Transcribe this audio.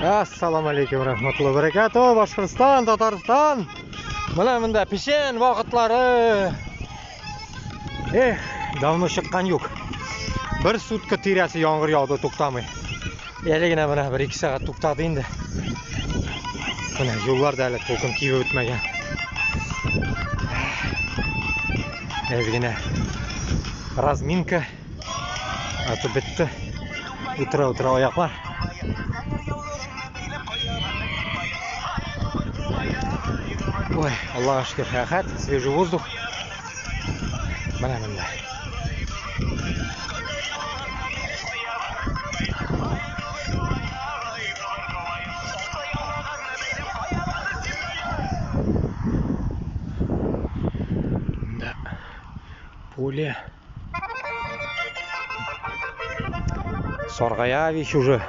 Ассаламу алейкум рахматуллаһи баракату. Башкортстан, Татарстан. Менә монда печән вакытлары. Эх, давно чыккан юк. Бер сутка тирәсе яңгыр яуды, туктамый. Әле генә менә бер ике сәгать туктады инде. Менә юллар да әле толкын кибеп бетмәгән. Әз генә разминка. Атып бетте. Утыра-утыра аяклар. Ой, Аллаһка шөкер, рәхәт, свежий воздух. Менә монда. Да. Поле. Саргая вещь уже.